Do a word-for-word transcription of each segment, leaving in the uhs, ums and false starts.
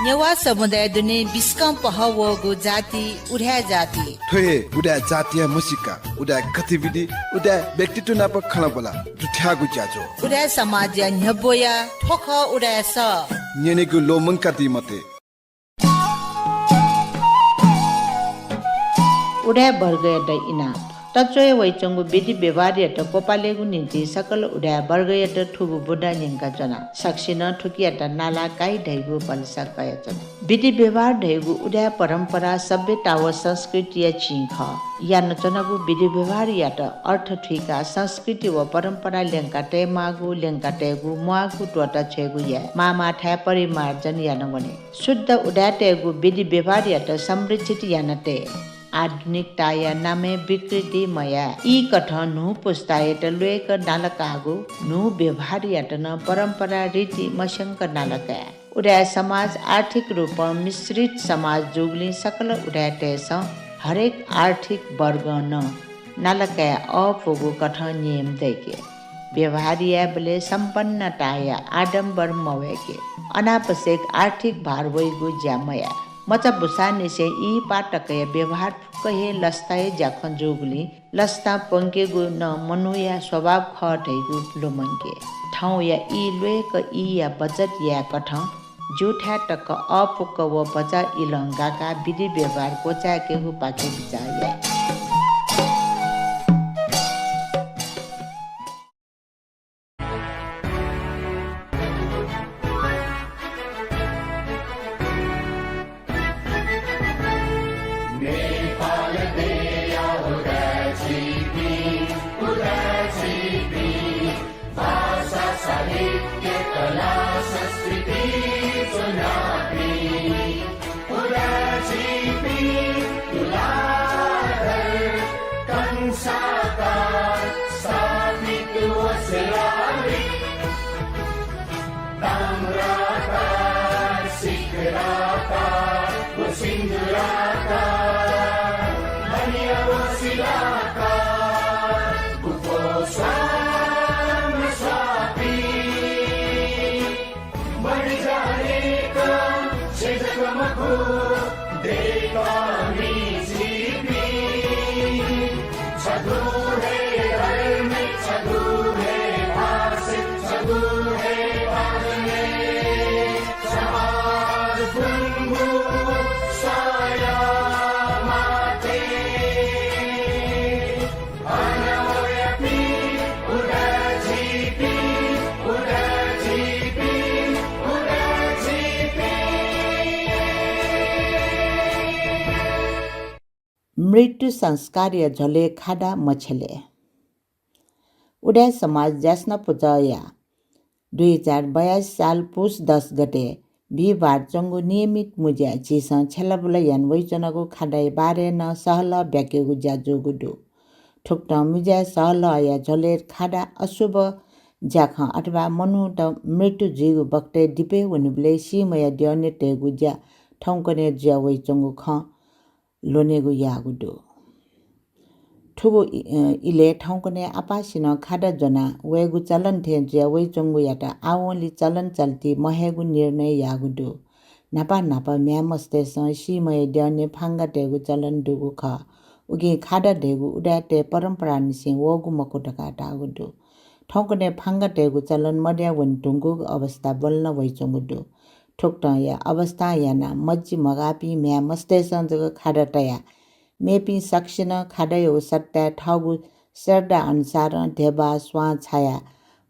नेवाः समुदाय दुने बिस्कं पहः वःगु जाति उदाय् जाति। थ्व हे उदाय् जातिया म्हसीका, उदाय् गतिविधि, उदाय् व्यक्तित्व नाप खँल्हाबल्हा दुथ्याःगु ज्याझ्वः। उदाय् समाजया न्ह्यब्वया थ्व खः उदाय् सः। न्यनेगु ल्वःमंकादी मते। उदाय् वर्गयात इनाप। तच्वया वइच्वंगु विधि व्यवहारयात क्वपालेगु निंतिं सकल उदाय् वर्गयात थुगु बुँदा न्यंकाच्वना। सकसिनं थुकियात नाला काइ धइगु भलसा कयाच्वना। विधि व्यवहार धइगु उदाय् परम्परा सभ्यता व संस्कृतिया चिं खः। यानाच्वनागु विधि व्यवहारयात अर्थ थुइकाः संस्कृति व परम्परा ल्यंका तयेमाःगु, ल्यंका तयेगु, म्वाःगु त्वःता छ्वयेगु याये। माःमाःथाय् परिमार्जन याना वने। शुद्ध उदाय्‌तय्‌गु विधि व्यवहारयात संरक्षित याना तये। आधुनिकताया नामय् विकृति मयाये। ई कथं न्हू पुस्तायात ल्वय्‌क नालाकाःगु न्हू व्यवहारयात नं परम्परा रीति मस्यंक नालाकाये। उदाय् समाज आर्थिक रूपं मिश्रित समाज जूगुलिं सकल उदाय्‌तय्‌सं हरेक आर्थिक वर्गं नं नालाकाये अःपुगु कथं नियम दय्‌के। व्यवहार यायेबलय् सम्पन्नताया आडम्बर मवय्‌के। अनावश्यक आर्थिक भार वइगु ज्या मयाये। मचा बुसांनिसें इहिपाः तकया व्यवहार फुक्क हे लसताया ज्याखँ जूगुलिं लसता प्वंकेगु नं मनूया स्वभाव खः धइगु ल्वःमंके। थौंया ई ल्वय्‌क ईया बचत याये कथं ज्यूथाय् तक अःपुक व भचा इलं गाकाः विधि व्यवहार क्वचाय्‌केगुपाखे बिचाः याये। नेपाल देया उदाय् झीपिं, उदाय् झीपिं, भाषा, साहित्य, कला, संस्कृति च्वनापिं, उदाय् झीपिं तुलाधर कंसाकार स्थापित व शिलालिपि। ताम्राकार, शिखराकार व सिन्दूराकार, बनिया व शिलाकार, गुफो स्वां स्वापी। बढी जानेका छेँ जक मखु, देय्‌कामि झीपिं। छगू हे धर्म, छगू हे भाषा, छगू हे भाषा, समाज गुंगू साया माते। मृत्यु संस्कारया झ्वलय् खादा मछ्यले। उदाय् समाज ज्यासना पुचःया दुई हजार बयासी साल पुस दस गते बिहिबार च्वंगु नियमित मुँज्याय् झीसं छ्यलाबुला याना वइच्वनागु खादाया बारे नं सहलह ब्याकेगु ज्या जूगु दु। थुकथं मुँज्याय् सहलहया झ्वलय् खादा अशुभ ज्याखँ अथवा मनूत मृत्यु जुइगु बखतय् दिपय् वनीबलय् सीम्हया द्यःने तयेगु ज्या थौंकन्हय् जुया वइच्वंगु खँ ल्वनेगु याःगु दु। थुगु इ-, अ, इलय् थौंकन्हय् आपासिनं खादा ज्वना वयेगु चलन थें जुया वइच्वंगुयात आवंलि चलन चल्ति महयेगु निर्णय याःगु दु। न्हापा न्हापा म्ह्याय् मस्तय्‌सं सीम्हया द्यःने फांगा तयेगु चलन दुगु खः। उकिं खादा धइगु उदाय्‌तय् परम्परानिसें वःगु मखु धकाः धाःगु दु। थौंकन्हय् फांगा तयेगु चलन मदया वने धुंकूगु अवस्था ब्वलना वइच्वंगु दु। थुकथंया अवस्थां यानाः मज्जि मगाःपिं म्ह्याय् मस्तय्‌सं जक खादा तयाः मेपिं सकसिनं खादायागु सट्टाय् थःगु श्रद्धा अनुसारं ध्यबा, स्वां छायाः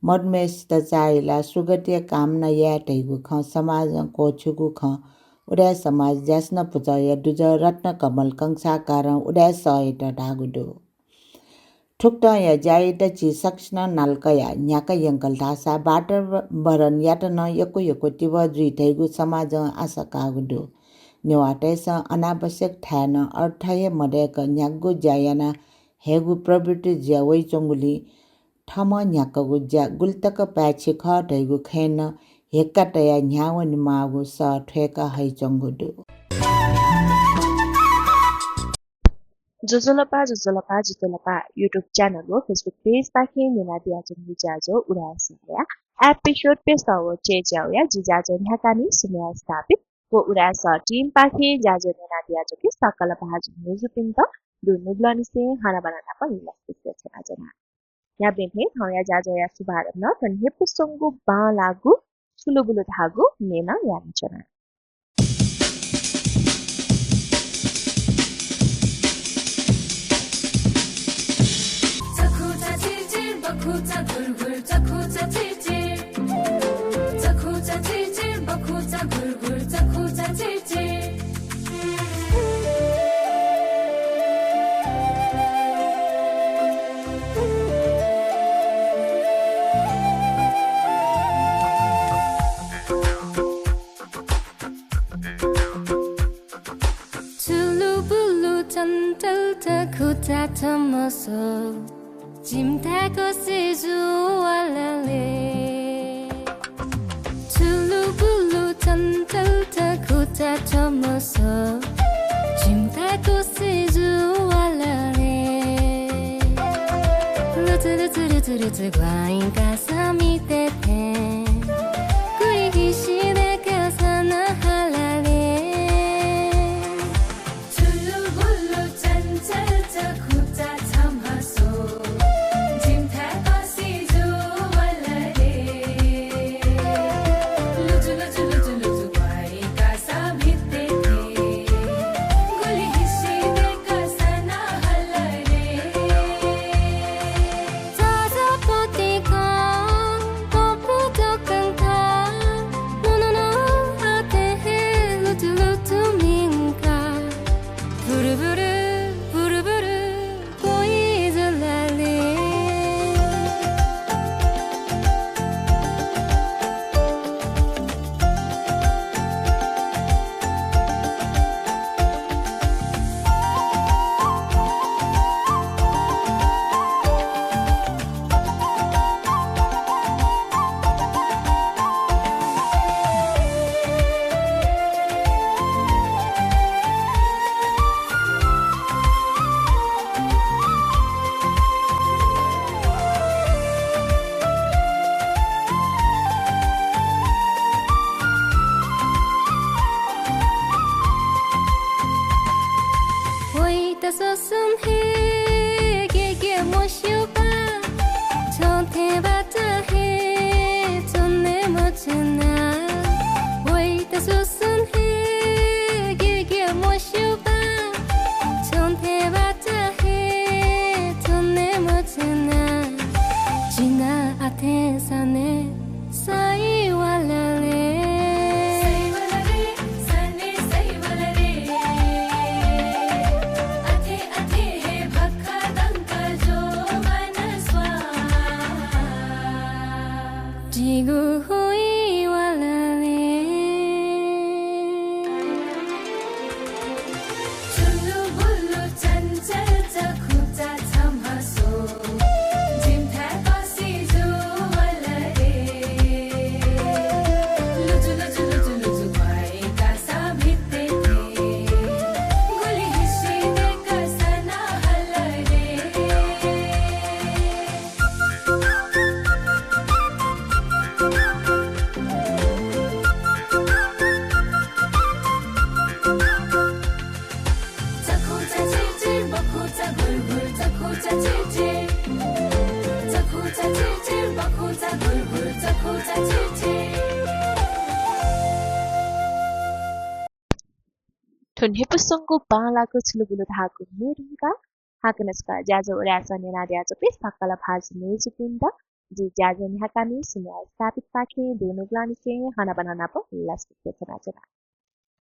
मदुम्हय्‌सित चाःहिलाः सुगतिया कामना याये धइगु खँ समाजं क्वःछिउगु खँ उदाय् समाज ज्यासना पुचःया दुजः रत्नकमल कंसाकारं उदाय् सःयात धाःगु दु। थुकथंया ज्यायात झी सकसिनं नाला कयाः न्ह्याका यंकल धाःसा वातावरणयात नं यक्व यक्व तिबः जुइ धइगु समाजं आशा काःगु दु। नेवाःतय्‌सं अनावश्यक थाय् नं अर्थ हे मदय्‌क न्ह्यागु ज्या याना हयेगु प्रवृत्ति जुया वइच्वंगुलिं थःम्हं न्ह्याकागु ज्या गुलितक पाय्‌छि खः धइगु खँय् नं हेक्का तयाः न्ह्यावनेमाःगु सः थ्वय्‌का हइच्वंगु दु। ज्वजलपा, ज्वजलपा, ज्वजलपा। YouTube channel व Facebook page पाखें न्यनादियाच्वंगु ज्याझ्वः उदाय् सःया episode प्यसः व चय्‌ज्याःया जि ज्याझ्वः न्ह्याकानि सुम्या स्थापित। व उदाय् सः team पाखें ज्याझ्वः न्यनादियाच्वंपिं सकल भाजु मय्जुपिन्त दुनुगलंनिसें हनाबना नाप लसकुस यानाच्वना। न्ह्याबलें थें थौंया ज्याझ्वःया शुभारम्भ थ्व न्ह्यइपुसे च्वंगु बांलाःगु छुलुबुलु धाःगु म्ये नं यानाच्वना। छुलुबुलु चञ्चल चखुचा छम्ह स्व, जिमिथाय् कसे जू वल ले। छुलुबुलु चञ्चल चखुचा छम्ह स्व, जिमिथाय् कसे जू वल ले। लुचु लुचु लुचु लुचु ग्वाइं कासा मिते थें, गुलि हिसि दय्‌काः सना हल ले। छुलुबुलु चञ्चल चखुचा छम्ह स्व, जिमिथाय् कसे जू वल ले। लुचु लुचु लुचु लुचु ग्वाइं कासा मिते थें, गुलि हिसि दय्‌काः सना हल ले। वइत स्वसं हे गेगे मस्यूबा, छथें बाचा हे च्वने मछुना। वइत स्वसं हे गेगे मस्यूबा, छथें बाचा हे च्वने मछुना। जिना आथें साने साइ वाला रे। जिगु हुइ वाला रे। थ्व न्ह्यइपुसे च्वंगु बांलाःगु छुलुबुलु धाःगु म्ये धुंकाः हाकनं छकः ज्याझ्वः उदाय् सः न्यनादियाच्वंपिं सकल भाजु मय्जुपिन्त जि ज्याझ्वः न्ह्याकामि सुम्या स्थापितपाखें दुनुगलंनिसें हनाबना नाप लसकुस यानाच्वना।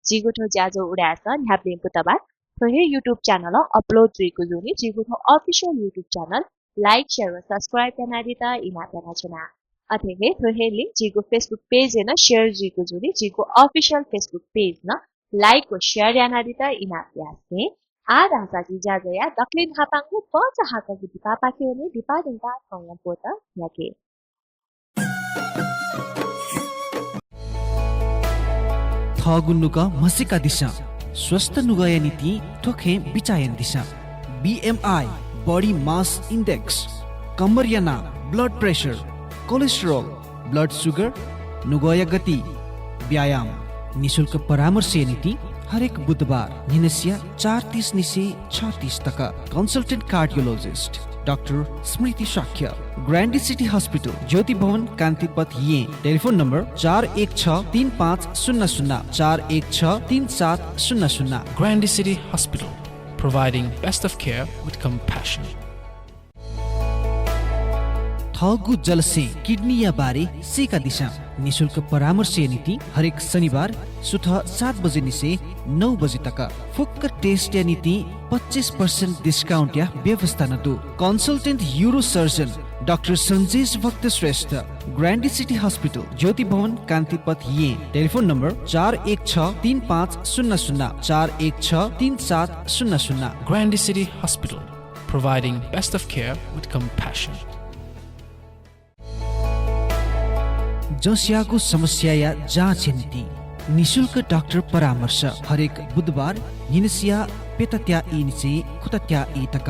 जिगु थ्व ज्याझ्वः उदाय् सः न्ह्याबलें बुधबार थ्व हे YouTube channel-य् upload जुइगु जूगुलिं जिगु थ्व official YouTube channel like, share व subscribe यानादीत इनाप यानाच्वना। अथे हे थ्व हे link जिगु Facebook page-य् नं share जुइगु जूगुलिं जिगु official Facebook page नं like व share यानादीत इनाप यासें आः धाःसा जि ज्याझ्वःया दकलय् न्हापांगु भचा हाकःगु दिपापाखे वने। दिपा धुंकाः थौंया ब्वत न्ह्याके। थःगु नुगः म्हसीकादिसँ। स्वस्थ नुगःया निंतिं थ्व खँय् बिचाः यानादिसँ। BMI, body mass index, कम्मरया नाप, blood pressure, cholesterol, blood sugar, नुगःया गति, व्यायाम, निशुल्क परामर्शया निंतिं हरेक बुधबार न्हिनसिया चार तीस निसें छ तीस तक। Consultant cardiologist डाक्टर स्मृति शाक्य, ग्रान्डी सिटी हस्पिटल, ज्योति भवन, कान्तिपथ, येँ। टेलिफोन नम्बर चार एक छ तीन पाँच शून्य शून्य, चार एक छ तीन सात शून्य शून्य। Grande City Hospital, providing best of care with compassion. थःगु जलस्यें किडनीया बारे सीकादिसँ। निशुल्क परामर्शया निंतिं हरेक शनिबार सुथ सात बजे निसें नौ बजे तक। फुक्क टेस्टया निंतिं पच्चिस प्रतिशत डिस्काउन्टया व्यवस्था नं दु। कन्सल्टेन्ट युरोसर्जन डाक्टर सन्जेश भक्त श्रेष्ठ, ग्रान्डी सिटी हस्पिटल, ज्योति भवन, कान्तिपथ, येँ। टेलिफोन नम्बर चार एक छ तीन पाँच शून्य शून्य, चार एक छ तीन सात शून्य शून्य। Grande City Hospital, providing best of care with compassion. जसयागु समस्याया जाँचया निंतिं निशुल्क डाक्टर परामर्श हरेक बुधबार न्हिनसिया प्यतात्या ई निसें खुतात्या ई तक।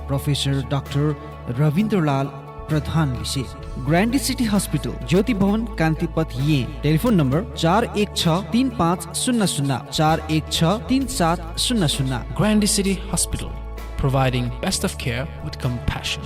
प्रोफेसर डाक्टर रविन्द्रलाल प्रधान लिसे, ग्रान्डी सिटी हस्पिटल, ज्योति भवन, कान्तिपथ, येँ। टेलिफोन नम्बर चार एक छ तीन पाँच शून्य शून्य, चार एक छ तीन सात शून्य शून्य। Grande City Hospital, providing best of care with compassion.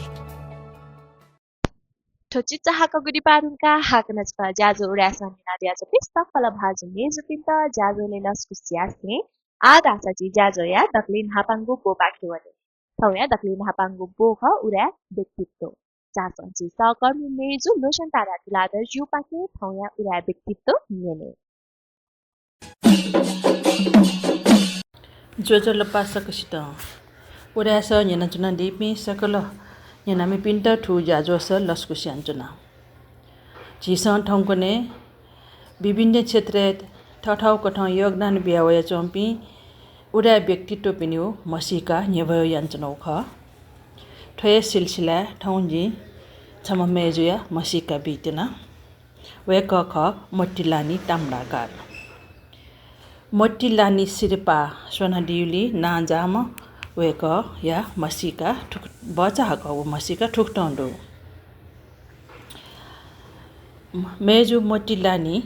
थ्व चिचाहाकःगु दिपा धुंकाः हाकनं छकः ज्याझ्वः उदाय् सः न्यनादियाच्वंपिं सकल भाजु मय्जुपिन्त ज्याझ्वलय् लसकुस यासें आः धाःसा झी ज्याझ्वःया दकलय् न्हापांगु ब्वपाखे वने। थौंया दकलय् न्हापांगु ब्व खः उदाय् व्यक्तित्व। झासँ झी सहकर्मी मय्जु लोचन तारा तुलाधरजुपाखें थौंया उदाय् व्यक्तित्व न्यने। ज्वजलपा सकसितं। उदाय् सः न्यनाच्वनादीपिं सकल न्यनामिपिन्त थ्व ज्याझ्वलय् लसकुस यानाच्वना। झीसं थौंकन्हय् विभिन्न क्षेत्रय् थःथःकथं योगदान बिया वयाच्वंपिं उदाय् व्यक्तित्वपिनिगु म्हसीका न्ह्यब्वया यानाच्वनागु खः। थ्व हे सिलसिलाय् थौं जिं छम्ह मय्जुया म्हसीका बीत्यना। वय्कः खः मोतीलानी ताम्राकार। मोतीलानी सिरपाः स्वनादीगुलिं नांजाःम्ह वय्कःया म्हसीका थुक-, भचा हाकःगु म्हसीका थुकथं दु। मय्जु मोतीलानी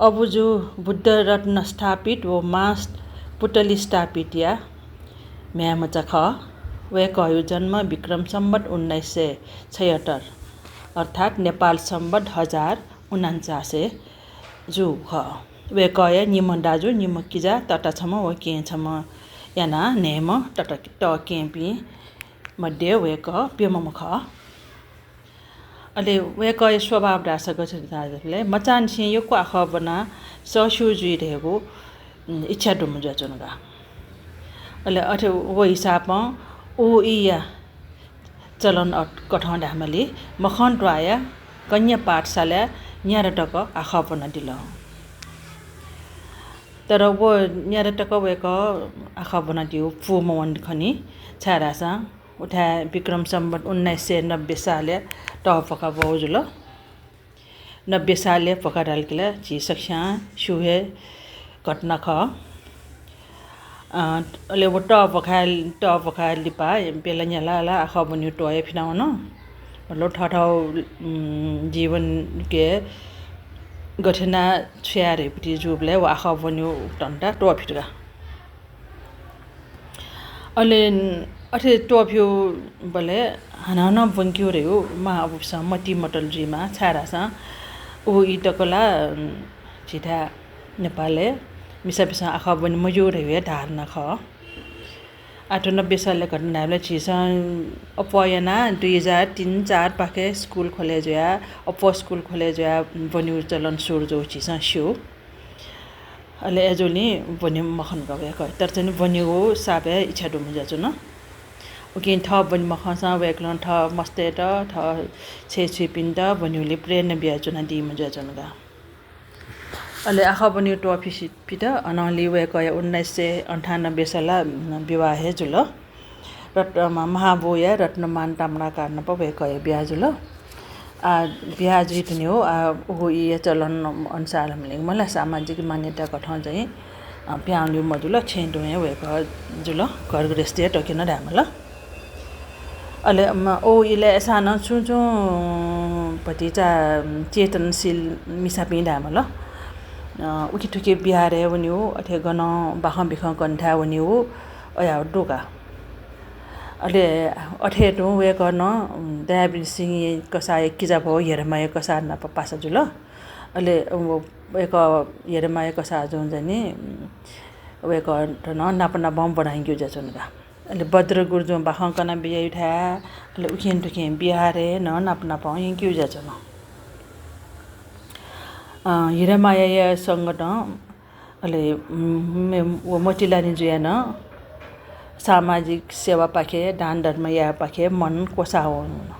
अबुजु बुद्धरत्न स्थापित व मां पुतली स्थापितया म्ह्याय्मचा खः। वय्कःया जन्म विक्रम सम्वत उन्नाइस सय छयत्तर, अर्थात् नेपाल सम्वत हजार उनान्चासय् जूगु खः। वय्कःया निम्ह दाजु, निम्ह किजा, तता छम्ह व केहेँ छम्ह यानाः न्हय्म्ह तत-, तःकेहेँपिं मध्ये वय्कः प्यम्हम्ह खः। अले वय्कःया स्वभाव धाःसा गथे धाःसा मचांनिसें यक्व आखः ब्वनाः सःस्यू जुइ धयागु, उम्, इच्छा दुम्ह जुयाच्वन का। अले अथे व हिसाबं उ ईया चलन अ-, कथं धायेमाली, मखंत्वाःया कन्या पाठशालाय् न्यादँ तक आखः ब्वनादिल। तर व न्यादँ तक वय्कः आखः ब्वनादीगु पूमवन खनी, छाय्धाःसा उथाय् विक्रम सम्वत उन्नाइस सय नब्बे सालय् तःभ्वखाः ब्वःगु जुल। नब्बे सालय् भ्वखाः धाल कि ला झी सकसियां स्यू हे घटना खः। अ, अले व तःभ्वखाः, तःभ्वखाः लिपा बेला न्यालाः ला आखः ब्वनेगु त्वःया फिनावन। मतलब थःथःगु, उम्, जीवनके गथे यानाः छु याये धइगु जूबलय् व आखः ब्वनेगु धन्दा त्वःफित का। अले अथे त्वःफिउबलय् हानं हानं ब्वंकेगु धइगु मां अबुपिसं मतिइ मतल जुइमाः, छाय्धाःसा उ ई तक ला, उम्, झीथाय् नेपालय् मिसापिसं आखः ब्वने मज्यू धइगु हे धारणा खः। आः थ्व नब्बे सालया घटना धायेबलय् झीसं अप्वः यानाः दुई हजार तीन चार पाखे स्कुल खोले जुयाः, अप्वः स्कुल खोले जुयाः ब्वनेगु चलन सुरु जूगु झीसं स्यू। अले अय्जूगुलिं ब्वने मखन का वय्कः। तर चाहिँ ब्वनेगु सापय् इच्छा दुम्ह जुयाच्वन। उकिं थः ब्वने मखंसां वय्कलं थः मस्तय्त, थः छय्छुइपिन्त ब्वनेगुलि प्रेरणा बियाच्वनादीम्ह जुयाच्वन का। अले आखः ब्वनेगु त्वःफित, अनंलि वय्कःया उन्नाइस सय अन्ठानब्बे सालय् विवाह हे जुल। रत्न, महाबुया रत्नमान ताम्राकार नाप वय्कःया बिहा जुल। आ, बिहा जुइधुनेगु, आ, उगु ईया चलन अनुसार मला सामाजिक मान्यता कथं चाहिँ, अ, पिहां वनेगु मजुल, छेँय् तुं हे वय्कः जुल, घर गृहस्थी हे तके नं धायेमाल। अले, म, उ ईलय् अय्सां नं छुं छुं भतिचा चेतनशील मिसापिं धायेमाल। अ, उखेथुखे बिहारय् वनेगु, अथे गनं बाखं बिखं कनेथाय् वनेगु अयाः दुगा। अले अथे तुं वय्‌कलं दयाबीर सिंह कसाःया किजाभौ हेरमाया कसाः नाप पासा जुल। अले व, वय्‌कः हेरमाया कसाः जुं जनि वय्‌कः थन नाप नापं ब्वना यंकेगु जुयाच्वन का। अले बज्र गुरुजुं बाखं कना बियायुथाय्, अले उखें थुखें बिहारय् नं नाप नापं यंकेगु जुयाच्वन। अ, हेरमायाया संगतं अले, उम्, मे-, व मोतीलानी जुया नं सामाजिक सेवापाखे, दान धर्म यायेपाखे मन क्वसाः वन।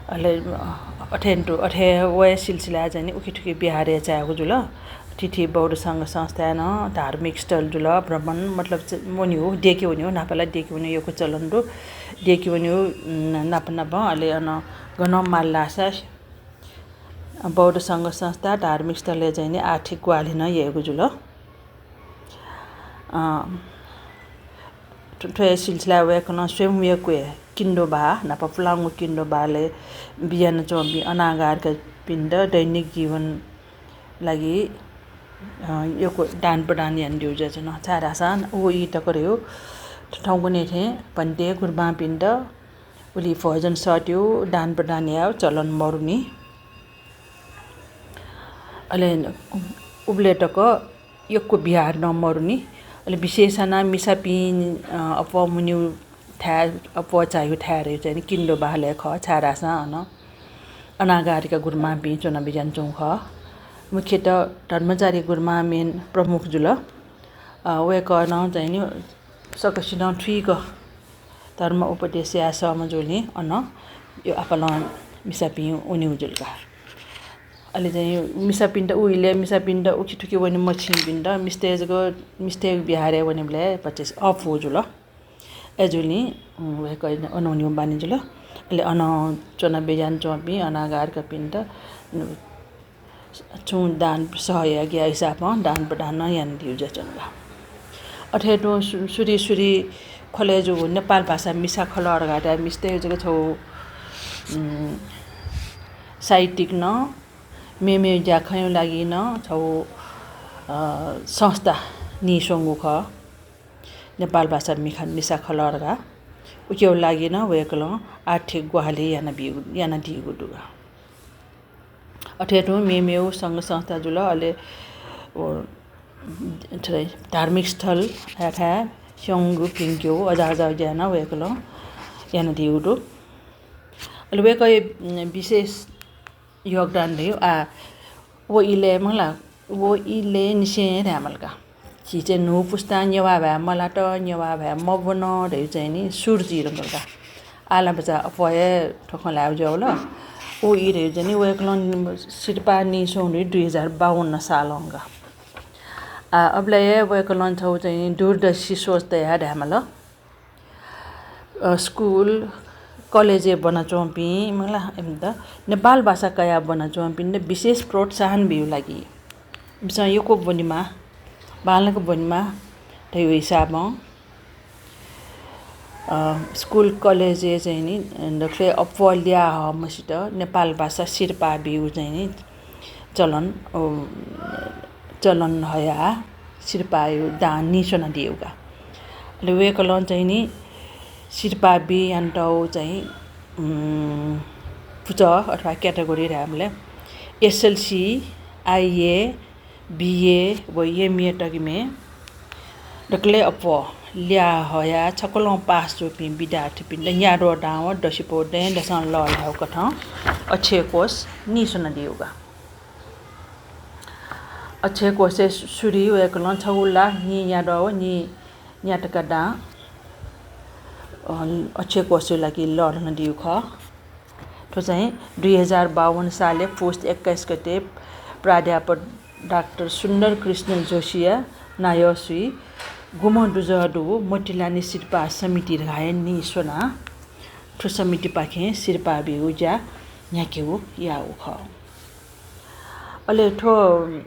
अले, अ, अथें तु, अथे वया सिलसिलाय् चाहिँ नि उखेथुखे बिहारय् चायेगु जुल। थीथी बौद्ध संघ संस्थाय् नं धार्मिक स्थल जुल, भ्रमण, मतलब, च-, वनेगु, देके वनेगु, न्हापा ला देके वनेगु यक्व चलन दु। देके वनेगु, उम्, नाप नापं, अले अन गनं माल धाःसा बौद्ध संघ संस्था धार्मिक स्थलय् चाहिँ नि आर्थिक ग्वाहालि नं यायेगु जुल। अ, थ्व-, थ्वया सिलसिलाय् वय्‌कलं स्वयं यक्व किन्डोबा नाप पुलांगु किन्डोबालय् बिज्यानाच्वंपिं अनागारिकापिन्त दैनिक जीवन लागि, अ, यक्व दान प्रदान यानादीगु जुयाच्वन। छाय्‌धाःसा व ई तक धइगु थौंकन्हय् थें भन्ते गुरुमांपिन्त उलि भोजन सःतेगु दान प्रदान यायेगु चलन मरुनि। अले उबलय् तक यक्व बिहार नं मरुनि। अले विशेष यानाः मिसापिं, अ, अप्वः मुनेगु थाय्, अप्वः चाःगु थाय् धइगु चाहिँ नि किन्डोबालय् खः, छाय्‌धाःसा अन अनागारिका गुरुमांपिं च्वना बिज्यानाच्वंगु खः। मुख्यतः धर्माचार्य गुरुमां main प्रमुख जुल। अ, वय्‌कलं चाहिँ नि सकसिनं थुइक धर्म उपदेश याये सःम्ह जूलिं अन यो आपालं मिसापिं वनेगु जुल का। अले चाहिँ मिसापिन्त उ इलय् मिसापिन्त उखेथुखे वने मछिंपिन्त मिस्तय् जक, मिस्तय्‌गु बिहारय् वनेबलय् भचा अःपु जुल। अय्‌जूलिं, उम्, वय्‌कः अन वनेगु बानी जुल। अले अन च्वना बिज्यानाच्वंपिं अनागारिकापिन्त, उम्, छुं दान सहयोग यायेगु हिसाबं दान प्रदान नं यानादीगु जुयाच्वन का। अथे तुं सु-, सुरि सुरि ख्वलय् जूगु नेपाल भाषा मिसा खलः धकाः धाये मिस्तय् जक छगू, उम्, साहित्यिक नं मेमेगु ज्याखँया लागि नं छगू, अ, संस्था नीस्वंगु खः। नेपाल भाषा मिखा-, मिसा खलः धकाः उकिया लागि नं वय्‌कलं आर्थिक ग्वाहालि यानाबीगु, यानादीगु दु। अथे तुं मेमेगु संघ संस्था जुल, अले व, थ्व धार्मिक स्थल थाय् स्यंगु प्यंकेगु अज्याःगु ज्या नं वय्‌कलं यानादीगु दु। अले वय्‌कःया विशेष योगदान धइगु, आ, व इलय् मला, व इलय् निसें हे धायेमाल का। झी चाहिँ न्हू पुस्तां नेवाः भाय् मलात, नेवाः भाय् मब्वन धइगु चाहिँ नि सुर जुइधुंकल का। आः ला भचा अप्वः हे थ्व खँ ल्हायेगु जुयावल। व ई धइगु चाहिँ नि वय्‌कलं सिरपाः नीस्वंगु दुई हजार बाउन्न सालं का। आ, अबलय् हे वय्‌कलं छगू चाहिँ दूरदर्शी सोच तयाः धायेमाल। अ, स्कुल, कलेजय् ब्वनाच्वंपिं, मला, इमित नेपाल भाषा कयाः ब्वनाच्वंपिन्त विशेष प्रोत्साहन बीगु लागि इमिसं यक्व ब्वनेमाः, बांलाक ब्वनेमाः धइगु हिसाबं, अ, स्कुल, कलेजय् चाहिँ नि, अ, दकलय् अप्वः ल्याः हःम्हसित नेपाल भाषा सिरपाः बीगु चाहिँ नि चलन, अ, चलन हयाः सिरपाःया दां नीस्वनादीगु का। अले वय्‌कलं चाहिँ नि सिरपाः बी यानातःगु चाहिँ, उम्, पुचः अथवा category धायेबलय् SLC, IA, BA व MA तगिमय् दकलय् अप्वः ल्याः हयाः छकलं पास जूपिं विद्यार्थीपिन्त न्याद्वः दां व दसिपौ दँय्‌दसं लःल्हायेगु कथं अक्षय कोष नीस्वनादीगु का। अक्षय कोषय् सु-, सुरु वय्‌कलं छगू लाख नीन्याद्वः व नी न्यातका दां, अ, अक्षय कोषया लागि लःल्हानादीगु खः। थ्व चाहिँ दुई हजार बाउन्न सालय् पुस एक्काइस गते प्राध्यापक डाक्टर सुन्दर कृष्ण जोशीया नायःसुइ गुम्ह दुजः दुगु मोतिलानी सिरपाः समिति धकाः हे नीस्वनाः थ्व समितिपाखें सिरपाः बीगु ज्या न्ह्याकेगु याःगु खः। अले थ्व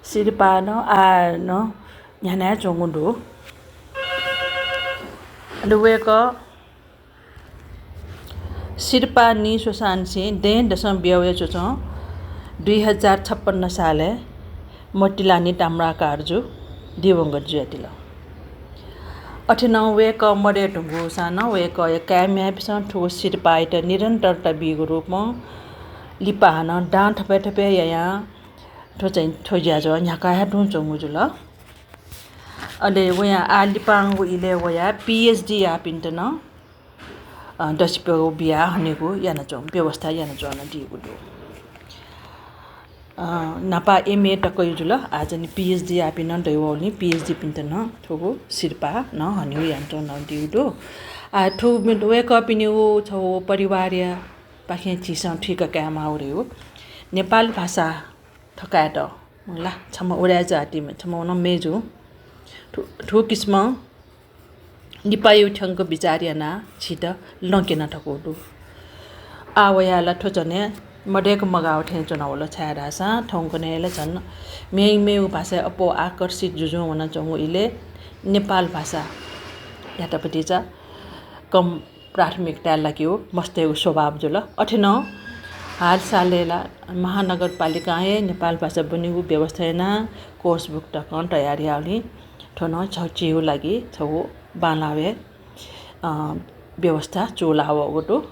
सिरपाः नं आः नं न्ह्यानाच्वंगु दु। अले वय्‌कः सिरपाः नीस्वसांनिसें दँय्‌दसं बियावया च्वच्वं दुई हजार छप्पन्न सालय् मोतिलानी ताम्राकारजु दिवंगत जुयादिल। अथे नं वय्‌कः मदये धुंकूसां नं वय्‌कःया काय्‌म्ह्याय्‌पिन्सं थुगु सिरपाःयात निरन्तरता बीगु रूपं लिपा हानं दां थपय् थपय् यायां थ्व चाहिँ थ्व ज्याझ्वः न्ह्याका हे तुं च्वंगु जुल। अले वयां आः लिपांगु इलय् वयाः PhD याःपिन्त नं, अ, दसिप्यघौ बियाः हनेगु यानाच्वं-, व्यवस्था यानाच्वनादीगु दु। अ, न्हापा MA तक हे जुल, आः चाहिँ PhD याःपिं नं दयावःगुलिं PhD पिन्त नं थुगु सिरपाः नं हनेगु यानाच्वनादीगु दु। आः थुगु वय्‌कःपिनिगु छगू परिवारया पाखें झीसं थुइका कायेमाःगु धइगु नेपाल भाषा थकायेत, मला, छम्ह उराय् जातिम्ह, छम्ह नं मय्जु। थु-, थुकिसिमं लिपायागु थ्यंक बिचाः यानाः झीत लँ क्यना थकूगु दु। आः वयाः ला थ्व झनय् मदय्‌क मगाःगु थें च्वनावल, छाय्‌धाःसा थौंकन्हय् ला झन मेगु मेगु भाषाय् अप्वः आकर्षित जुजुं वनाच्वंगु इलय् नेपाल भाषायात भतिचा कम प्राथमिकताय् लाकेगु मस्तय्‌गु स्वभाव जुल। अथे नं हाल सालय् ला महानगरपालिकां हे नेपाल भाषा ब्वनेगु व्यवस्था यानाः course book तकं तयार याःगुलिं थ्व नं छ-, झीगु लागि छगू बांलाःगु, अ, व्यवस्था चूलावःगु दु।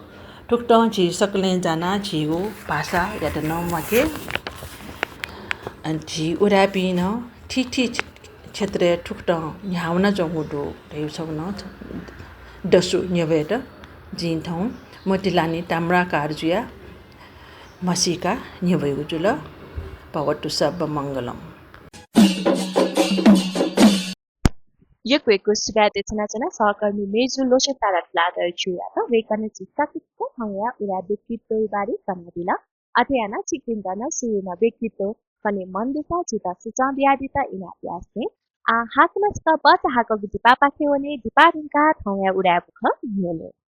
थुकथं झी सकलें जानाः झीगु भाषायात नं म्वाके। अ, झी उराय्‌पिं नं थीथी क्षेत्रय् थुकथं न्ह्यावनाच्वंगु दु धइगु छगू नं दसु न्ह्यब्वयेत जिं थौं मोतिलानी ताम्राकारजुया म्हसीका न्ह्यब्वयेगु जुल। भवतु सब्ब मंगलम्। यक्व यक्व सुभाय् देछानाच्वना सहकर्मी मय्जु लोचन तारा तुलाधरजुयात। वय्कलं झीत सकसितं थौंया उराय् व्यक्तित्वया बारे कनादिल। अथे यानाः छिकपिन्त नं सुरुनं व्यक्तित्व कने मन दुसा झीत सुचं बियादीत इनाप यासें आः हाकनं छकः भचा हाकःगु दिपापाखे वने, दिपा धुंकाः थौंया उराय् बुखँ न्यने।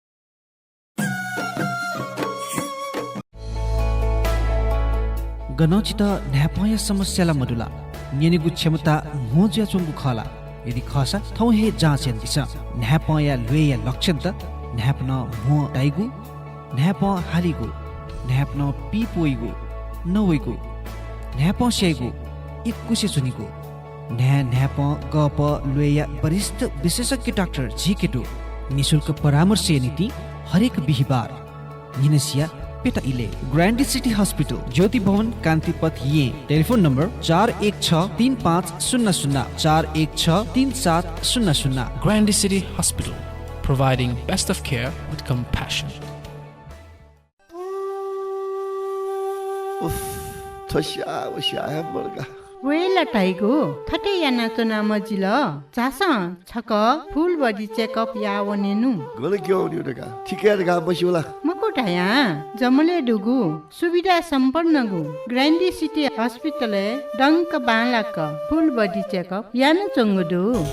गनं छितः न्हाय्पंया समस्या ला मदु ला? न्यनेगु क्षमता म्हो जुयाच्वंगु खः ला? यदि खःसा थौं हे जाँच यानादिसँ। न्हाय्पंया ल्वय्या लक्षणत न्हाय्पनं म्हो ताइगु, न्हाय्पं हालीगु, न्हाय्पनं पीप वइगु, नवइगु, न्हाय्पं स्याइगु, इकुसे च्वनीगु। न्हाय् न्हाय्पं गःपः ल्वय्या वरिष्ठ विशेषज्ञ डाक्टर झीके दु। निशुल्क परामर्शया निंतिं हरेक बिहिबार न्हिनसिया प्यता इलय्। ग्रान्डी सिटी हस्पिटल, ज्योति भवन, कान्तिपथ, येँ। टेलिफोन नम्बर चार एक छ तीन पाँच शून्य शून्य, चार एक छ तीन सात शून्य शून्य। Grande City Hospital, providing best of care with compassion. उफ, थ्व स्याः व स्याः हे मदुका। वय् ला धाइगु, थथे यानाच्वना मजिल। झासँ छकः full body checkup याः वनेनु। गन क्यं वनेगु धकाः, थिकय् धकाः मस्यू ला? मखु धयां, जमलय् दुगु सुविधा सम्पन्नगु ग्रान्डी सिटी हस्पिटलय् दंक बांलाक full body checkup यानाच्वंगु दु।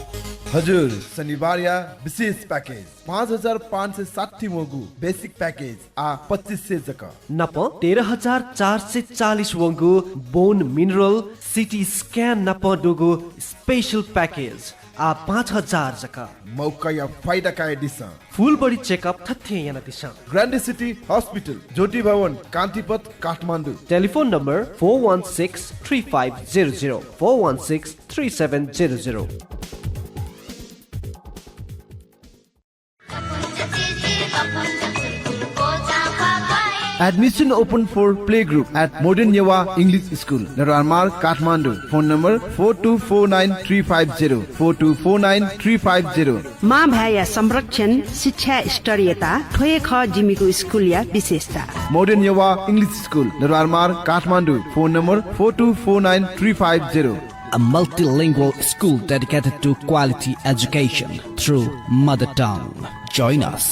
हजुर, शनिबारया विशेष package, पाँच हजार पाँच सय साठी वंगु basic package आः पच्चिस सय जक। नापं तेह्र हजार चार सय चालिस वंगु bone mineral, CT scan नाप दुगु special package आः पाँच हजार जक। मौकाया फाइदा कायादिसँ। Full body checkup थथे यानादिसँ। ग्रान्डी सिटी हस्पिटल, ज्योति भवन, कान्तिपथ, Kathmandu. Telephone number four one six three five zero zero, four one six three seven zero zero। Admission open for playgroup at Modern Newa English School, दरबार मार्ग, Kathmandu. Phone number four two four nine three five zero, four two four nine three five zero। मां भाय्‌या संरक्षण, शिक्षा स्तरीयता, थ्व हे खः जिमिगु स्कुलया विशेषता। Modern Newa English School, दरबार मार्ग, Kathmandu. Phone number four two four nine three five zero। A multilingual school dedicated to quality education through mother tongue. Join us.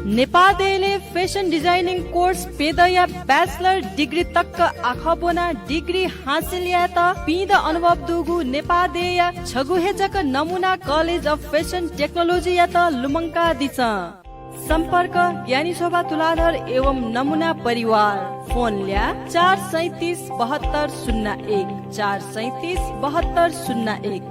नेपाः देय्‌लय् fashion designing course प्यदँया bachelor degree तक आखः ब्वनाः degree हासिल यायेत पिदँ अनुभव दुगु नेपाः देय्‌या छगू हे जक नमुना College of Fashion Technology यात लुमंकादिसँ। सम्पर्क, ज्ञानी शोभा तुलाधर एवं नमुना परिवार। फोन ल्याः, चार सैँतिस बहत्तर शून्य एक, चार सैँतिस बहत्तर शून्य एक।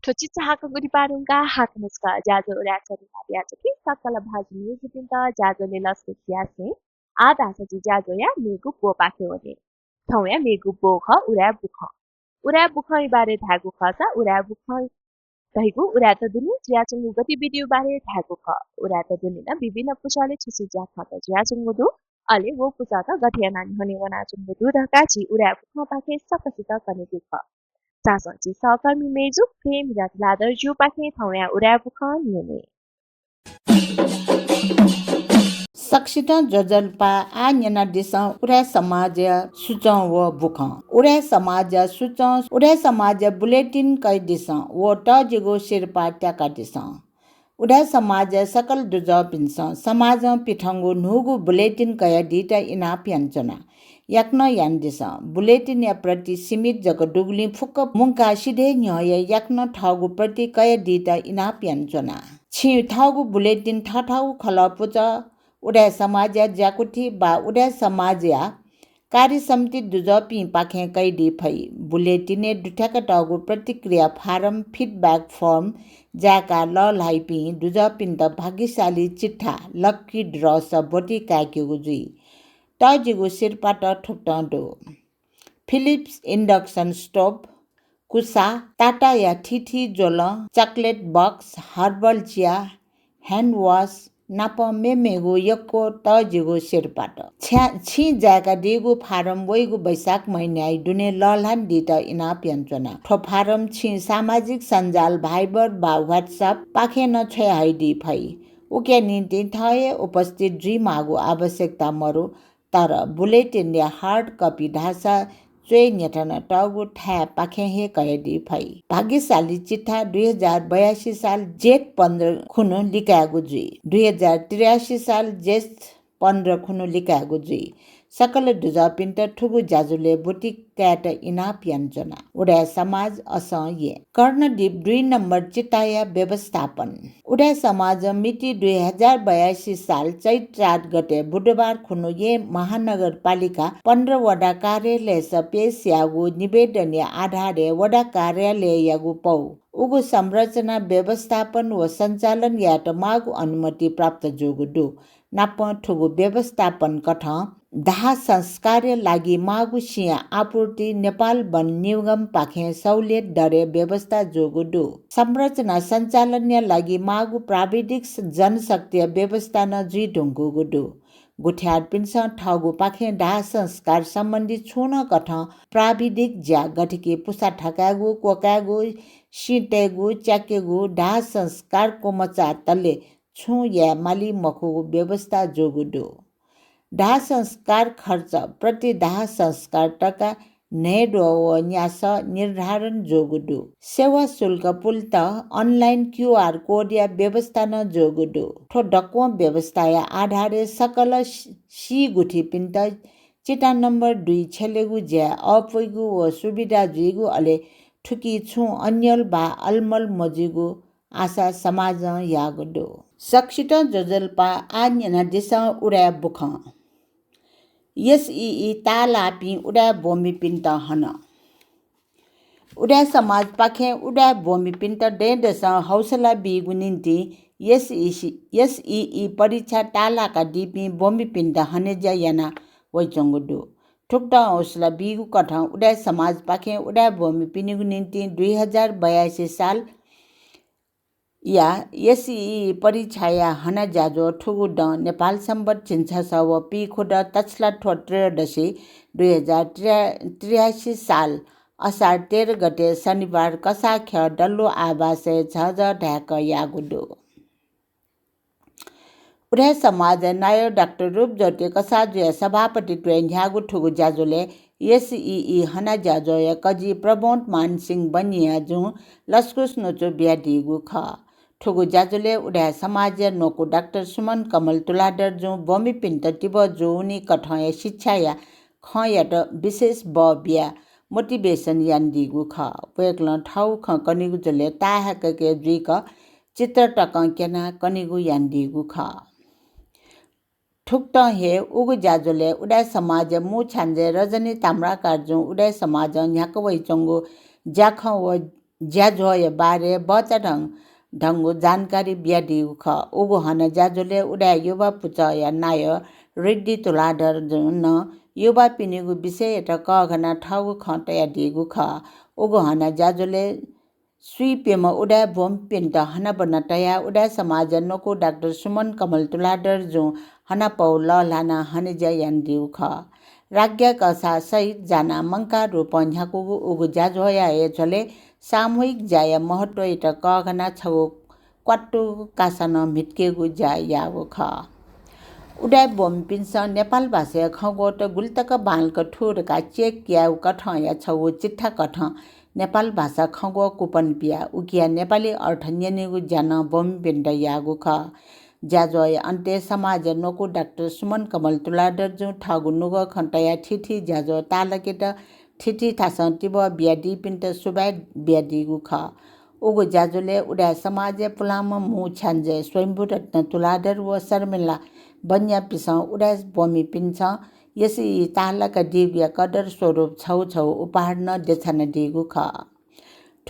थ्व चिचाहाकःगु दिपाः धुंकाः हाकनं छकः ज्याझ्वः उराय् च्वनेमाः जुयाच्वंपिं सकल भाजु मय्जुपिन्त ज्याझ्वलय् लसकुस यासें आः धाःसा जि ज्याझ्वःया मेगु ब्वपाखे वने। थौंया मेगु ब्व खः उराय् बुखँ। उराय् बुखँया बारे धायेगु खःसा उराय् बुखँ धइगु उराय्‌त दुने जुयाच्वंगु गतिविधिया बारे धायेगु खः। उराय्‌त दुने नं विभिन्न पुचलय् छु छु ज्याखँत जुयाच्वंगु दु, अले व पुचःत गथे यानाः न्ह्यःने वनाच्वंगु दु धकाः झी उराय् बुखँपाखें सकसित कनेगु खः। झासँ झी सहकर्मी मय्जु प्रेमहिरा तुलाधरजुपाखें थौंया उराय् बुखँ न्यने। सकसितं ज्वजलपा। आः न्यनादिसँ उराय् समाजया सुचं व बुखँ। उराय् समाजया सुचं, उराय् समाजया बुलेटिन कयादिसँ व तःजिगु सिरपाः त्याकादिसँ। उराय् समाजया सकल दुजःपिन्सं समाजं पिथंगु न्हूगु बुलेटिन कयादीत इनाप यानाच्वना। याकनं यानादिसँ। बुलेटिनया प्रति सीमित जक दुगुलिं फुक्क मुंकाः सिधय् न्ह्यःया याकनं थःगु प्रति कयादीत इनाप यानाच्वना। छिं थःगु बुलेटिन थःथःगु खलः पुचः, उराय् समाजया ज्याकुथि वा उराय् समाजया कार्यसमिति दुजःपिंपाखें कयादी फइ। बुलेटिनय् दुथ्याकातःगु प्रतिक्रिया फारम, feedback form, जाय्काः लःल्हाइपिं दुजःपिन्त भाग्यशाली चिट्ठा, lucky draw, सः ब्वति काय्केगु जुइ। तःजिगु सिरपाःत थुकथं दु। Philips induction stove, कुसा, टाटाया थीथी ज्वलं, chocolate box, herbal chia, hand wash नाप मेमेगु यक्व तःजिगु सिरपाःत। छ्या-, छिं जाय्कादीगु फारम वइगु वैशाख महिनाया दुने लःल्हानादीत इनाप यानाच्वना। थ्व फारम छिं सामाजिक सञ्जाल Viber वा WhatsApp पाखें नं छ्वयाहयादी फइ। उकिया निंतिं थः हे उपस्थित जुइमाःगु आवश्यकता मरु। तर बुलेटिनया hard copy धाःसा च्वय् न्ह्यथनातःगु थाय्‌पाखें हे कयादी फइ। भाग्यशाली चिट्ठा दुई हजार बयासी साल जेठ पन्ध्र खुन्हु लिकायेगु जुइ। दुई हजार त्रियासी साल जेठ पन्ध्र खुन्हु लिकायेगु जुइ। सकल दुजःपिन्त थुगु ज्याझ्वलय् ब्वति कायेत इनाप यानाच्वना। उराय् समाज असं येँ। कर्णदीप दुई नम्बर चिताया व्यवस्थापन। उराय् समाजं मिति दुई हजार बयासी साल चैत चार गते बुधबार खुन्हु येँ महानगरपालिका पन्ध्र वडा कार्यालयस पेश याःगु निवेदनया आधारय् वडा कार्यालययागु पौ उगु संरचना व्यवस्थापन व सञ्चालन यायेत माःगु अनुमति प्राप्त जूगु दु। नापं थुगु व्यवस्थापन कथं दाह संस्कारया लागि माःगु सिँया आपूर्ति नेपाल वन निगमपाखें सहुलियत दरय् व्यवस्था जूगु दु। संरचना सञ्चालनया लागि माःगु प्राविधिक स-, जनशक्तिया व्यवस्था नं जुइ धुंकूगु दु। गुथियारपिन्सं थःगुपाखें दाह संस्कार सम्बन्धी छुं नं कथं प्राविधिक ज्या गथेकि पुसा थकायेगु, क्वकायेगु, सिँ तयेगु, च्याकेगु, दाह संस्कार क्वमचाःतले छुं याये माली मखुगु व्यवस्था जूगु दु। दाह संस्कार खर्च प्रति दाह संस्कार तका न्हय्द्वः व न्यासः निर्धारण जूगु दु। सेवा शुल्क पुलेत online QR code या व्यवस्था नं जूगु दु। थ्व दक्वं व्यवस्थाया आधारय् सकल सी-, सी गुथिपिन्त चिता नम्बर दुई छ्यलेगु ज्याय् अःपुइगु व सुविधा जुइगु, अले थुकी छुं अन्यल वा अलमल मजुइगु आशा समाजं याःगु दु। सकसितं ज्वजलपा। आः न्यनादिसँ उराय् बुखँ। एसईई ताःलाःपिं उराय् ब्वमिपिन्त हन। उराय् समाजपाखें उराय् ब्वमिपिन्त दँय्‌दसं हौसला बीगु निंतिं एसईसी, एसईई परीक्षा ताःलाकादीपिं ब्वमिपिन्त हनेज्या याना वइच्वंगु दु। थुकथं हौसला बीगु कथं उराय् समाजपाखें उराय् ब्वमिपिनिगु निंतिं दुई हजार बयासी साल या एसईई परीक्षाया हना ज्याझ्वः थुगु दँ नेपाल संवत् झिंछसः व पीखुदँ तछलाथ्व त्रयोदशी दुई हजार त्रिया-, त्रियासी साल असार तेह्र गते शनिबार कसाःख्यः डल्लो आवासय् झःझः धाय्क याःगु दु। उराय् समाजया नायः डाक्टर रूपज्योति कसाःजुया सभापतित्वय् न्ह्याःगु थुगु ज्याझ्वलय् एसईई हना ज्याझ्वःया कजि प्रमोद मान सिंह बनियाँजुं लसकुस न्वचु बियादीगु खः। थुगु ज्याझ्वलय् उराय् समाजया न्वकू डाक्टर सुमन कमल तुलाधरजुं ब्वमिपिन्त तिबः जूवनी कथंया शिक्षाया खँयात विशेष बः बियाः motivation यानादीगु खः। वय्कलं थःगु खँ कनेगु झ्वलय् ताःहाकःके जुइक चित्र तकं क्यनाः कनेगु यानादीगु खः। थुकथं हे उगु ज्याझ्वलय् उराय् समाजया मू छ्याञ्जे रजनी ताम्राकारजुं उराय् समाजं न्ह्याका वइच्वंगु ज्याखँ व ज्याझ्वःया बारे बचाधं धंगु जानकारी बियादीगु खः। उगु हना ज्याझ्वलय् उदाय् युवा पुचःया नायः रिद्धि तुलाधरजुं नं युवापिनिगु विषययात कःघानाः थःगु खँ तयादीगु खः। उगु हना ज्याझ्वलय् स्वीप्यम्ह उदाय् ब्वमिपिन्त हनाबना तयाः उदाय् समाजया न्वकू डाक्टर सुमन कमल तुलाधरजुं हनापौ लःल्हानाः हनेज्या यानादीगु खः। राज्ञा कःसा सहित जानाः मंकाः रूपं न्ह्याकूगु उगु ज्याझ्वःया हे झ्वलय् सामूहिक ज्याया महत्वयात कःघानाः छगू क्वातुक कासा नं म्हितकेगु ज्या याःगु खः। उदाय् ब्वमिपिन्सं नेपाल भाषाया खँग्वःत गुलितक बांलाक थू धकाः check यायेगु कथंया छगू चिट्ठा कथं नेपाल भाषा खँग्वः कुपन बियाः उकिया नेपाली अर्थ न्यनेगु ज्या नं ब्वमिपिन्त याःगु खः। ज्याझ्वःया अन्तय् समाजया न्वकू डाक्टर सुमन कमल तुलाधरजुं थःगु नुगः खँ तयाः थीथी ज्याझ्वः ताःलाकेत थीथी थासं तिबः बियादीपिन्त सुभाय् बियादीगु खः। उगु ज्याझ्वलय् उदाय् समाजया पुलांम्ह मू छ्याञ्जे स्वयम्भू रत्न तुलाधर व शर्मिला बनियाँपिन्सं उदाय् ब्वमिपिन्सं येसुइइ ताःलाकादीगुया कदर स्वरूप छगू छगू उपहार नं देछानादीगु खः।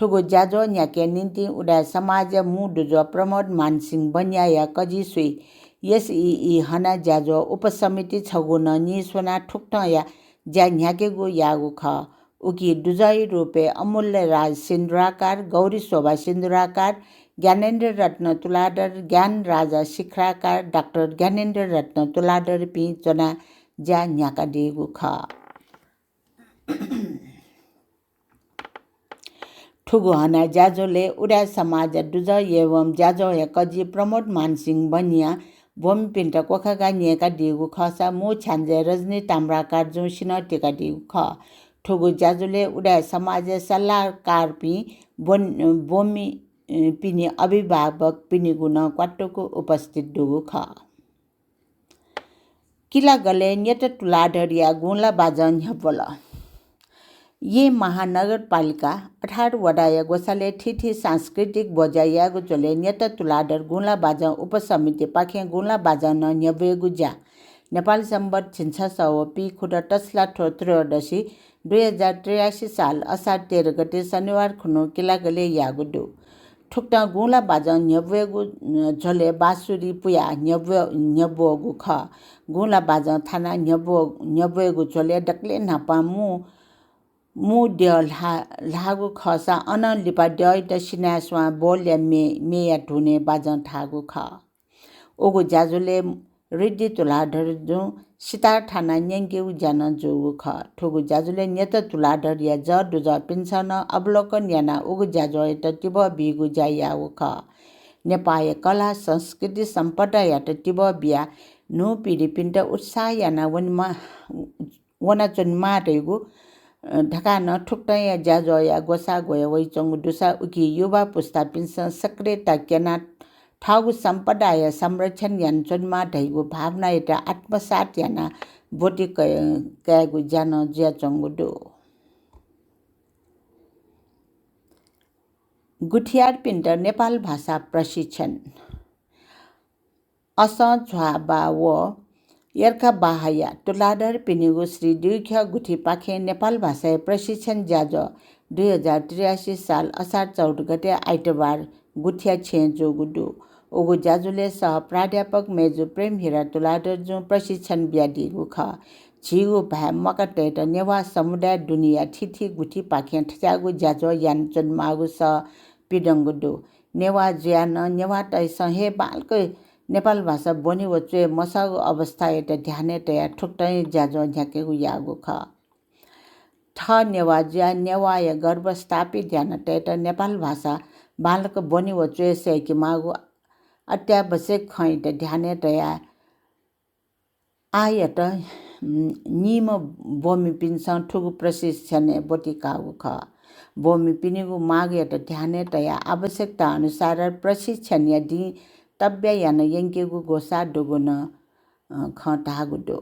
थुगु ज्याझ्वः न्ह्याकेया निंतिं उदाय् समाजया मू दुजः प्रमोद मानसिंह बनियाँया कजिसुइ येसुइइ हना ज्याझ्वः उपसमिति छगू नं नीस्वनाः थुकथंया ज्या न्ह्याकेगु याःगु खः। उकी दुजःया रूपय् अमूल्य राज सिन्दुराकार, गौरी शोभा सिन्दुराकार, ज्ञानेन्द्र रत्न तुलाधर, ज्ञान राजा शिखराकार, डाक्टर ज्ञानेन्द्र रत्न तुलाधरपिं च्वनाः ज्या न्ह्याकादीगु खः। थुगु हना ज्याझ्वलय् उदाय् समाजया दुजः एवं ज्याझ्वःया कजि प्रमोद मानसिंह बनियाँ ब्वमिपिन्त क्वखाका न्यय्कादीगु खःसा मू छ्याञ्जे रजनी ताम्राकारजुं सिन्हः तिकादीगु खः। थुगु ज्याझ्वलय् उदाय् समाजया सल्लाहकारपिं ब्वन-, ब्वमिपिनि अभिभावकपिनिगु नं क्वातुक उपस्थित दुगु खः। किलागलय् न्यत तुलाधरया गुँला बाजं न्ह्यब्वल। येँ महानगरपालिका अठार वडाया ग्वसालय् थीथी सांस्कृतिक ब्वज्या यायेगु झ्वलय् न्यत तुलाधर गुँला बाजं उपसमितिपाखें गुँला बाजं नं न्ह्यब्वयेगु ज्या नेपाल संवत् झिंछसः व पीखुदँ तछलाथ्व त्रयोदशी दुई हजार त्रियासी साल असार तेह्र गते शनिबार खुन्हु किलागलय् याःगु दु। थुकथं गुँला बाजं न्ह्यब्वयेगु, अ, झ्वलय् बाँसुरी पुयाः न्ह्यब्व-, न्ह्यब्वःगु खः। गुँला बाजं थानाः न्ह्यब्व-, न्ह्यब्वयेगु झ्वलय् दकलय् न्हापां मू, मू द्यः ल्हा-, ल्हाःगु खःसा अनं लिपा द्यःयात सिनाय् स्वां ब्वलया मे-, मेया धुनय् बाजं थाःगु खः। उगु ज्याझ्वलय् रिद्धि तुलाधरजुं सितार थानाः न्यंकेगु ज्या नं जूगु खः। थुगु ज्याझ्वलय् न्यत तुलाधरया जः दुजःपिन्सं नं अवलोकन यानाः उगु ज्याझ्वःयात तिबः बीगु ज्या याःगु खः। नेपाःया कला संस्कृति सम्पदायात तिबः बियाः न्हू पिढीपिन्त उत्साह याना वनेमा-, वनाच्वनेमाः धइगु, अ, धकाः नं थुकथंया ज्याझ्वःया ग्वसाः ग्वया वइच्वंगु दुसा उकी युवा पुस्तापिन्सं सक्रियता क्यनाः थःगु सम्पदाया संरक्षण यानाच्वनेमाः धइगु भावनायात आत्मसात यानाः ब्वति कय-, कयेगु ज्या नं जुयाच्वंगु दु। गुथियारपिन्त नेपाल भाषा प्रशिक्षण। असं झ्वाबा व यर्खाबाहाया तुलाधरपिनिगु श्री दुईख्यः गुथिपाखें नेपाल भाषाया प्रशिक्षण ज्याझ्वः दुई हजार त्रियासी साल असार चौध गते आइतबार गुथिया छेँय् जूगु दु। उगु ज्याझ्वलय् सह प्राध्यापक मय्जु प्रेमहिरा तुलाधरजुं प्रशिक्षण बियादीगु खः। झीगु भाय् म्वाकातय्त नेवाः समुदाय दुनेया थीथी गुथिपाखें थज्याःगु ज्याझ्वः यानाच्वनेमाःगु सः पिदंगु दु। नेवाः जुयाः नं नेवाःतय्सं हे बांलाक नेपाल भाषा ब्वने व च्वये मसःगु अवस्थायात ध्यानय् तयाः थुकथंया ज्याझ्वः न्ह्याकेगु याःगु खः। थः नेवाः जुयाः नेवाःया गर्व स्थापित यानातयेत नेपाल भाषा बांलाक ब्वने व च्वये सय्केमाःगु अत्यावश्यक खँयात ध्यानय् तयाः आःयात, उम्, नीम्ह ब्वमिपिन्सं थुगु प्रशिक्षणय् ब्वति काःगु खः। ब्वमिपिनिगु मागयात ध्यानय् तयाः आवश्यकता अनुसार प्रशिक्षणया दिं तब्या याना यंकेगु ग्वसाः दुगु नं, अ, खँ धाःगु दु।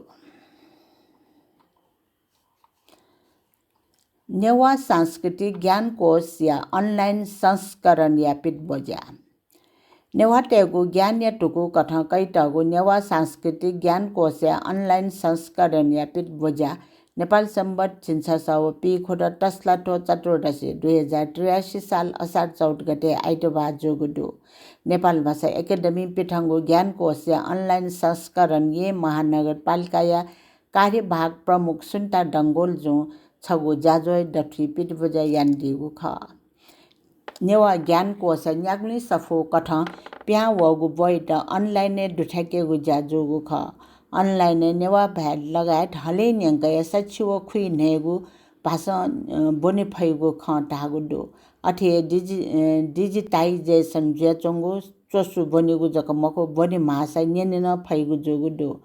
नेवाः सांस्कृतिक ज्ञानकोशया online संस्करणया पित ब्वज्या। नेवाःतय्गु ज्ञानया धुकुःकथं कयातःगु नेवाः सांस्कृतिक ज्ञानकोशया online संस्करणया पित ब्वज्या नेपाल संवत् झिंछसः व पीखुदँ तसलाथ्व चतुर्दशी दुई हजार त्रियासी साल असार चौध गते आइतबार जूगु दु। नेपाल भाषा एकेडेमी पिथंगु ज्ञानकोशया online संस्करण येँ महानगरपालिकाया कार्यवाहक प्रमुख सुन्ता डंगोलजुं छगू ज्याझ्वः दथुइ पितब्वज्या यानादीगु खः। नेवाः ज्ञानकोशया न्यागुलिं सफू कथं पिहां वःगु ब्वइत online-य् दुथ्याकेगु ज्या जूगु खः। Online-य् नेवाः भाय् लगायत हलिं न्यंकया सछि व खुइन्हय्गू भाषां, अ, ब्वने फइगु खँ धाःगु दु। अथे हे डिजि-, अ, digitization जुयाच्वंगु च्वसु ब्वनेगु जक मखु, ब्वने म्हाःसा न्यने नं फइगु जूगु दु।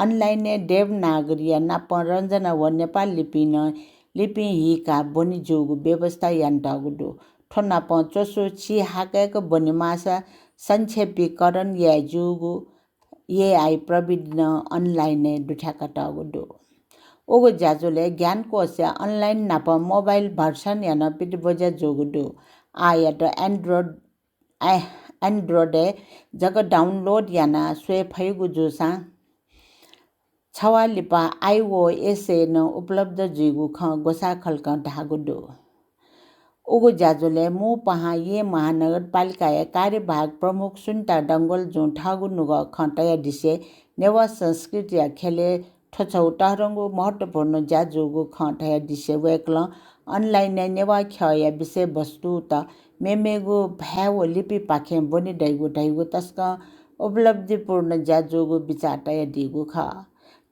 Online-य् देवनागरीया नापं रञ्जना व नेपाल लिपिं नं लिपिं हीकाः ब्वने ज्यूगु व्यवस्था यानातःगु दु। थ्व नापं च्वसु छि हाकय्क ब्वने माःसा संक्षेपीकरण याये ज्यूगु AI प्रविधि नं online-य् दुथ्याकातःगु दु। उगु ज्याझ्वलय् ज्ञानकोशया online नाप mobile version-या नं पितब्वज्या जूगु दु। आःयात Android, ए, Android-य् जक download यानाः स्वये फइगु जूसां छवाः लिपा iOS-य् नं उपलब्ध जुइगु खँ ग्वसाः खलकं धाःगु दु। उगु ज्याझ्वलय् मू पाहां येँ महानगरपालिकाया कार्यवाहक प्रमुख सुन्ता डंगोलजुं थःगु नुगः खँ तयादिसें नेवाः संस्कृतिया ख्यलय् थ्व छगू तःधंगु महत्त्वपूर्ण ज्या जूगु खँ धयादिसें वय्कलं online-य् नेवाः ख्यःया विषयवस्तुत मेमेगु भाय् व लिपिपाखें ब्वने दइगु धइगु तसकं उपलब्धिपूर्ण ज्या जूगु बिचाः तयादीगु खः।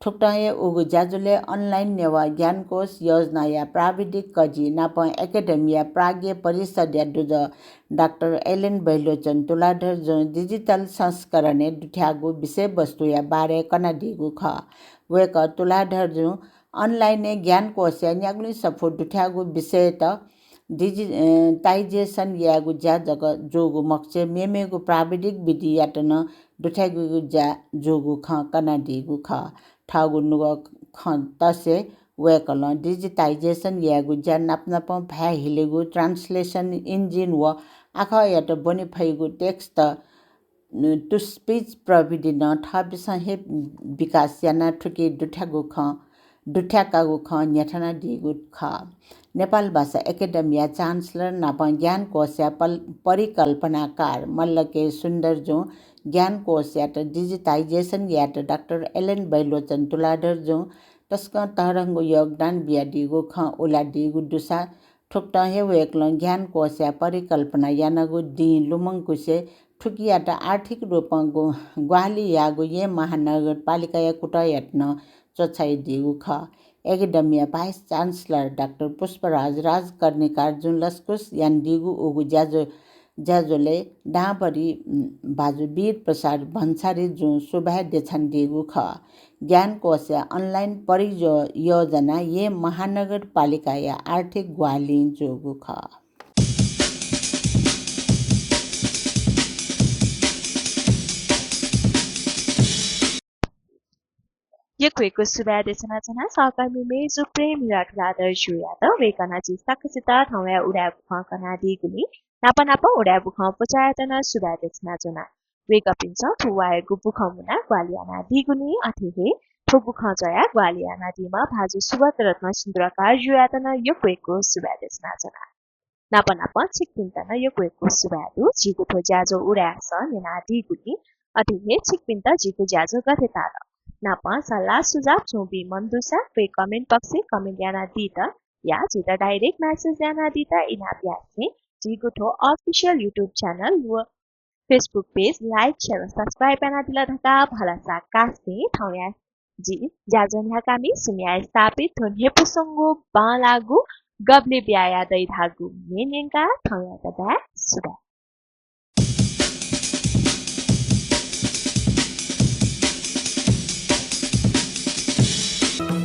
थुकथं हे उगु ज्याझ्वलय् online नेवाः ज्ञानकोश योजनाया प्राविधिक कजि नापं एकेडेमीया प्राज्ञ परिषदया दुजः डाक्टर एलेन बहिलोचन तुलाधरजुं digital संस्करणय् दुथ्याःगु विषयवस्तुया बारे कनादीगु खः। वय्कः तुलाधरजुं online-य् ज्ञानकोशया न्यागुलिं सफू दुथ्याःगु विषयत डिजि-, अ, digitization यायेगु ज्या जक जूगु मखुसे मेमेगु प्राविधिक विधियात नं दुथ्याकेगु ज्या जूगु खँ कनादीगु खः। थःगु नुगः खँ तसें वय्कलं digitization यायेगु ज्या नापनापं भाय् हिलेगु translation engine व आखःयात ब्वने फइगु text to speech प्रविधि नं थःपिन्सं हे विकास यानाः थुकी दुथ्याःगु खँ, दुथ्याकागु खँ न्ह्यथनादीगु खः। नेपाल भाषा एकेडेमीया chancellor नापं ज्ञानकोशया पल-, परिकल्पनाकार मल्ल के सुन्दरजुं ज्ञानकोशयात digitization यायेत डाक्टर एलेन बहिलोचन तुलाधरजुं तसकं तःधंगु योगदान बियादीगु खँ उलादीगु दुसा थुकथं हे वय्कलं ज्ञानकोशया परिकल्पना यानागु दिं लुमंकुसे थुकियात आर्थिक रूपं गु-, ग्वाहालि याःगु येँ महानगरपालिकाया कुतःयात नं च्वछायादीगु खः। एकेडेमीया vice chancellor डाक्टर पुष्पराज राजकर्णिकारजुं लसकुस यानादीगु उगु ज्याझ्व-, ज्याझ्वलय् दांभरि, उम्, भाजु वीर प्रसाद भन्सारीजुं सुभाय् देछानादीगु खः। ज्ञानकोशया online परियो-, योजना येँ महानगरपालिकाया आर्थिक ग्वाहालिं जूगु खः। यक्व यक्व सुभाय् देछानाच्वना सहकर्मी मेजु प्रेम हिरा तुलाधरजुयात। वय्कलं झी सकसित थौंया उदाय् बुखँ कनादीगुलिं, नाप नापं उदाय् बुखँ पुचःयात नं सुभाय् देछानाच्वना। वय्कःपिन्सं थ्व उदाय् बुखँ मुनाः ग्वाहालि यानादीगुलिं, अथे हे थ्व बुखँ च्वयाः ग्वाहालि यानादीम्ह भाजु सुगत रत्न सिन्दुराकारजुयात नं यक्व यक्व सुभाय् देछानाच्वना। नाप नापं छिकपिन्त नं यक्व यक्व सुभाय् दु। झीगु थ्व ज्याझ्वः उदाय् सः न्यनादीगुलिं, अथे हे छिकपिन्त झीगु ज्याझ्वः गथे ताल नापं सल्लाह सुझाव छुं बी मन दुसा व comment box-य् comment यानादीत या झीत direct message यानादीत इनाप यासें झीगु थ्व official YouTube channel व Facebook page like, share व subscribe यानादिल धकाः भलसा कासें थौंया जि ज्याझ्वः न्ह्याकामि सुम्या स्थापित थ्व न्ह्यइपुसेंगु बांलाःगु गबलें ब्याहा याये दइ धाःगु म्ये न्यंकाः थौंयात बाय् सुभाय्।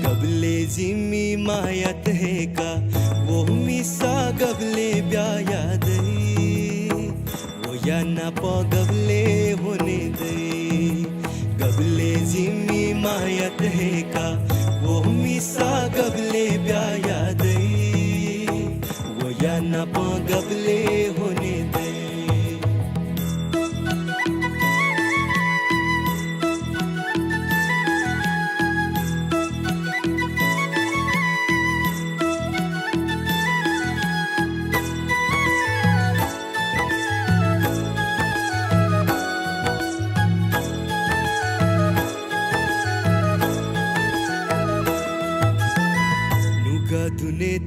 गबलें जिमि मायात हयेका, व मिसा गबलें ब्याहा याये दइ। वया नाप गबलें हने दइ। गबलें जिमि मायात हयेका, व मिसा गबलें ब्याहा याये दइ। वया नाप गबलें हने दइ।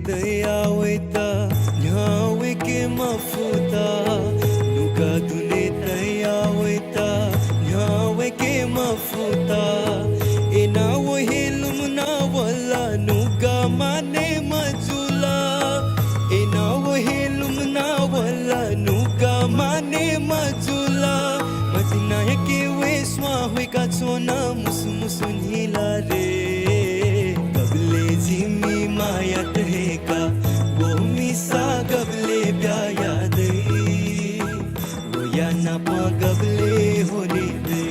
तया वय्‌त न्ह्यः वय्‌के मफुत, नुगः दुने तया वय्‌त न्ह्यः वय्‌के मफुत। अय्‌नं व हे लुमना वल, नुगः माने मजुल। अय्‌नं व हे लुमना वल, नुगः माने मजुल। मतिनाया के वय् स्वां हुइका च्वन मुसु मुसु न्हिला रे। गबले जिमि मायात हय्‌का, व मिसा गबले ब्याहा याये दइ, वया नाप गबले हने दइ।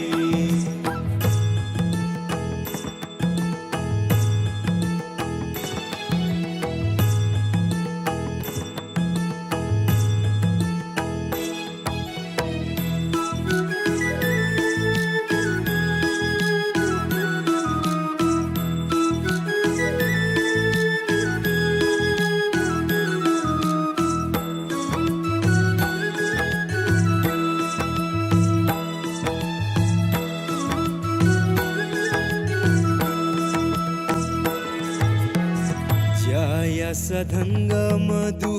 ज्या याःसा धंगः मदु,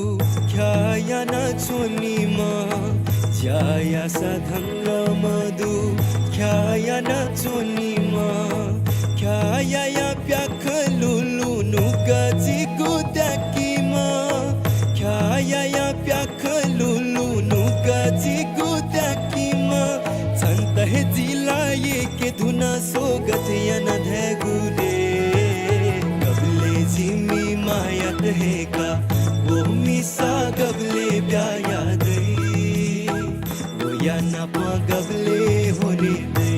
ख्याः याना च्वनीमा। ज्या याःसा धंगः मदु, ख्याः याना च्वनीमा। ख्याः याया प्याखं लुलु नुगः जिगु त्याकीमा। ख्याः याया प्याखं लुलु नुगः जिगु त्याकीमा। छन्त हे जिला यय्‌के धुन स्वगत याना धयागु रे। गबले जिमि मायात हय्‌का, व मिसा गबले ब्याहा याये दइ, वया नाप गबले हने दइ।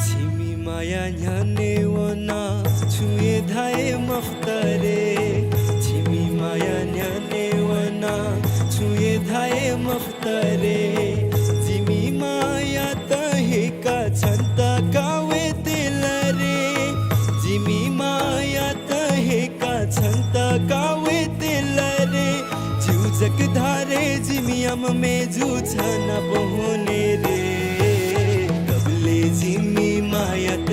छिमि माया न्ह्यःने वना, छुं हे धाये मफुत रे। छिमि माया न्ह्यःने वना, छुं हे धाये मफुत रे। जिमि मायात हय्‌का छन्त का वय्‌तेल रे। जिमि मायात हय्‌का छन्त का वय्‌तेल रे। ज्यू जक धा रे, जिमि आमा मय्‌जु छ नाप हने रे। गबले जिमि मायात